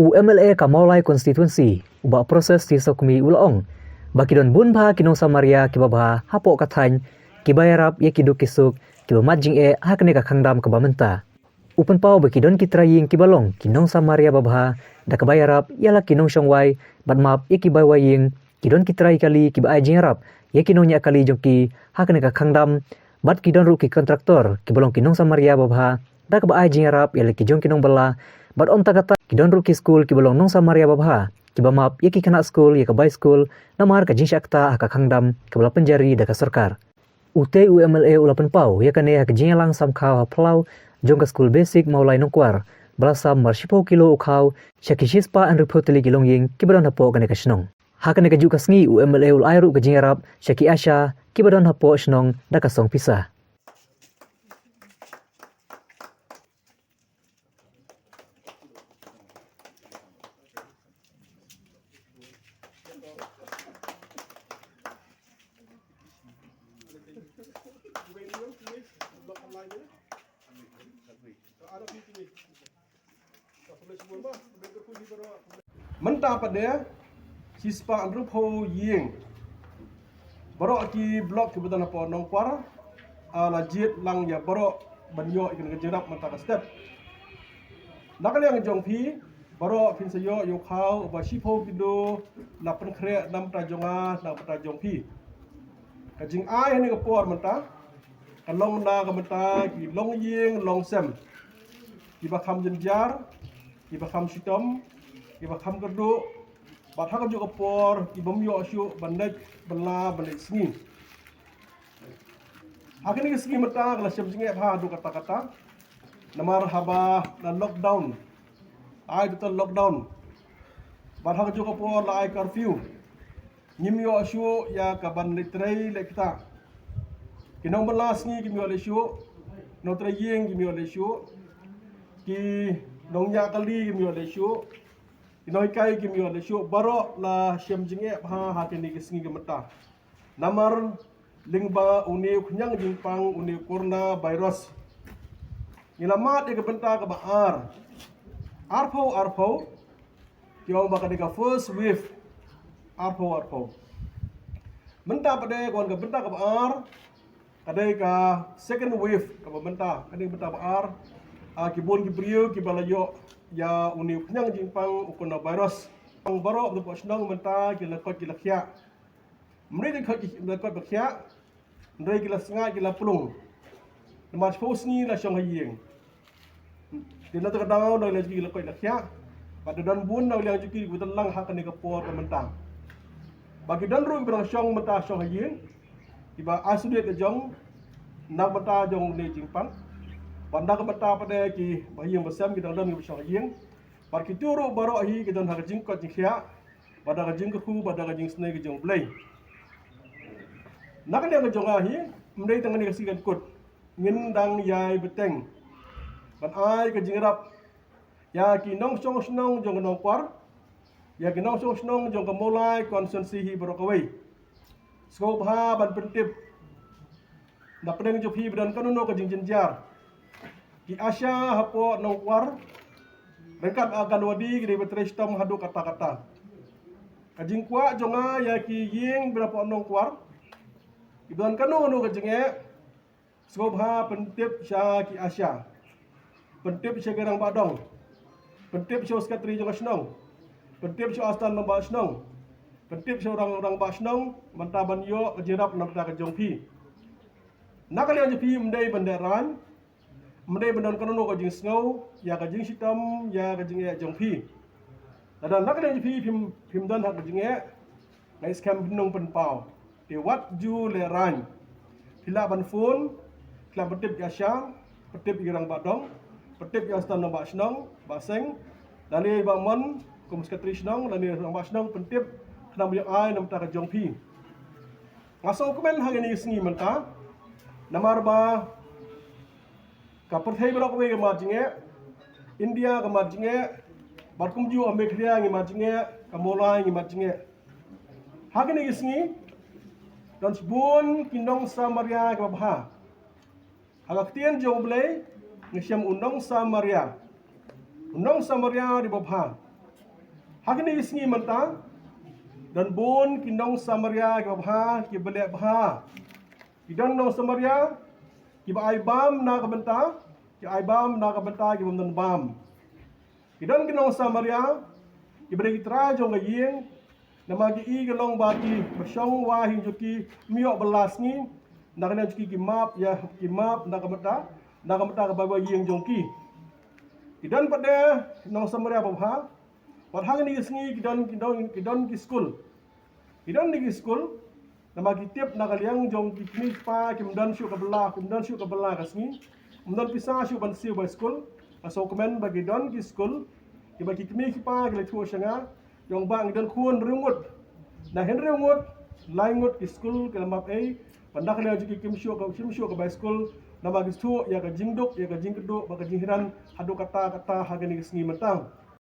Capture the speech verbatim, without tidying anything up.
U M L A ka Mawlai Constituency, u Bah Proses T Sokmi u la ong ba ki don bun bha ki nong Samaria kiba bha hapoh ka thaiñ, kiba ïarap ïa ki duk ki suk, kiba mad jingeh ha kane ka khang dam kaba mynta. U pynpaw ba ki don ki trai ïing kiba long ki nong Samaria babha, da kaba ïarap ïa la ki nongshong wai bad map ïa ki bai wai ïing, ki don ki trai kali kiba ai jingïarap ïa ki nongñiah kali jong ki ha kane ka khang dam, bad ki don ruh ki kontraktor kiba long ki nong Samaria babha, da kaba ai jingïarap ïa la ki jong ki nongbylla, bad ym tang kata, ki don ruh ki skul kiba long nong Samaria babha, kiba map ïa ki khynnah skul ïa ka bai skul, namar ka jingshah ktah ha ka khang dam kaba la pynjari da ka sorkar. Utei u M L A u la pynpaw ïa kane ha ka jingïalang sam khaw ha phyllaw jong ka skul basic Mawlai Nongkwar, ba la sam mar shiphew kilo u khaw sha ki shispah hynriewphew tylli ki longïing kiba don hapoh kane ka shnong. Ha kane kajuh ka sngi u M L A u la ai ruh ka jingïarap sha ki ASHA kiba don hapoh shnong da ka song pisa. Mynta pat de shispah hynriewphew ïing baroh ki block kiba don hapoh Nongkwar, ah, la jied lang ïa baroh ban ïoh ïa ka jingïarap mynta ka step. Na ka liang jong phi baroh phin sa ïoh ïa u khaw uba shiphew kilo, la pynkhreh na bynta jong nga na bynta jong phi. Ka jingai ha kane ka por mynta ka long na ka bynta ki longïing longsem, kiba kham jynjar, kiba kham shitom, kiba kham kyrduh, bad ha kajuh ka por ki bym ïoh shuh ban leit bylla ban leit sngi. Ha kine ki sngi mynta ka la shem jingeh bha haduh katta katta, namar haba la lockdown, ai total lockdown, bad ha kajuh ka por la ai curfew, ngim ïoh shuh ïa ka ban leit trei leit ktah. Ki nongbylla sngi kim ïoh leit shuh, nongtrei ïing kim ïoh leit shuh, ki nongñiah kali kim ïoh leit shuh, ki nonghikai kim ïoh leit shuh. Baroh la shem jingeh bha ha kine ki sngi ki mynta, namar lyngba une u khñiang jingpang, une u corona virus. Ngi la mad ïa ka bynta kaba ar, arphew arphew, ki ong ba ka dei ka first wave, arphew arphew. Mynta pat de ka wan ka bynta kaba ar, ka dei ka second wave kaba mynta, ka dei ka bynta ba ar. Ah, ki bun ki briew kiba la ïoh ïa une u khñiang jingpang u coronavirus. Pang baroh hapoh shnong mynta ki la koit ki la khiah. Ym dei ki koit ki la koit ba khiah, hynrei ki la sngaid ki la plung. Namar shiphew sngi la shong ha ïing. Te na kata ka daw na la jong ki la koit la khiah, bad da don bun na liang jong ki kiba don lang ha kane ka por ka mynta. Ba ki don ruh kiba dang shong mynta shong ha ïing, kiba isolate la jong na ka bynta jong une u jingpang. Bad na ka bynta pat de kiba ha ïing ba sem ki dang don kiba shong ha ïing. Bad kito ruh baroh hi ki don ha ka jingkoit jingkhiah, bad da ka jingkyrkhu, bad da ka jingsnei ka jong U Blei. Na ka liang ka jong nga hi, ym dei tang kane ka sngi kan kut, ngin dang ïai bteng ban ai ka jingïarap ïa ki nongshong shnong jong ka Nongkwar, ïa ki nongshong shnong jong ka Mawlai constituency hi baroh kawei. Sngewbha ban pyntip na pdeng jong phi ba don kano kano ka jingjynjar. Ki ASHA hapoh Nongkwar ryngkat Anganwadi ki dei ban trei shitom haduh katta katta. Ka jingkwah jong nga ïa ki ïing ba hapoh Nongkwar, ki ba don kano kano ka jingeh, sngewbha pyntip sha ki ASHA, pyntip sha ki rangbah dong, pyntip sha u secretary jong ka shnong, pyntip sha u assistant rangbah shnong, pyntip sha u rang, rangbah shnong, mynta ban ïoh ka jingïarap na bynta ka jong phi. Na ka liang jong phi ym dei ban lehrain, ym dei ban don kano kano ka jingsngew ïa ka jingshitom, ïa ka jingeh jong phi. Lada na ka liang jong phi phim, phim don ha ka jingeh, nga ngeit skhem phin ym pynpaw. Te wat ju lehrain. Phi lah ban phone, phi lah ban tip ïa ki ASHA, pyntip ïa ki rangbah dong, pyntip ïa u assistant rangbah shnong, Bah Seng, lane Bah Mon kum secretary shnong, lane rangbah shnong, pyntip khnang ba ïoh ai na bynta ka jong phi. Nga sngewkmen ha kine ki sngi mynta, namar ba ka pyrthei baroh kawei ka mad jingeh, India ka mad jingeh, bad kumjuh ha Meghalaya ngi mad jingeh, ka Mawlai ngi mad jingeh. Ha kine ki sngi don shibun ki nong Samaria kiba bha. Ha ka ktien jong U Blei ngi shem u nong Samaria. U nong Samaria u dei uba bha. Ha kine ki sngi mynta don bun ki nong Samaria kiba bha, kiba leh bha. Ki don nong Samaria kiba ai bam na ka bynta, ki ai bam na ka bynta ki bym don bam. Ki don ki nong Samaria kiba dei ki trai jong ka ïing, namar ki i ka long ba kiba shong wah hi jong ki ym ïoh ba la sngi, na ka liang jong ki ki map ïa ki map na ka bynta, na ka bynta kaba ïing jong ki. Ki don pat de nong Samaria ba bha. Pat ha kine ki sngi ki don, ki don, ki don ki skul. Ki don ki skul. Namar ki tip na ka liang jong ki kmie ki kpa kim don shuh ka bylla, kim don shuh ka bylla ka sngi. Kim don pisa shuh ban siew bai skul. Ka sngewkmen ba ki don ki skul kiba ki kmie ki kpa ki la ïathuh sha nga, ong ba ngi don khun hynriew ngut. Na hynriew ngut, lai ngut ki skul ki la map ei. Ban da ka liang jong ki kim shuh ka, kim shuh ka bai skul. Namar ki shu ïa ka jingduk, ïa ka jingkyrduh bad ka jinghiran haduh katta katta ha kine ki sngi mynta.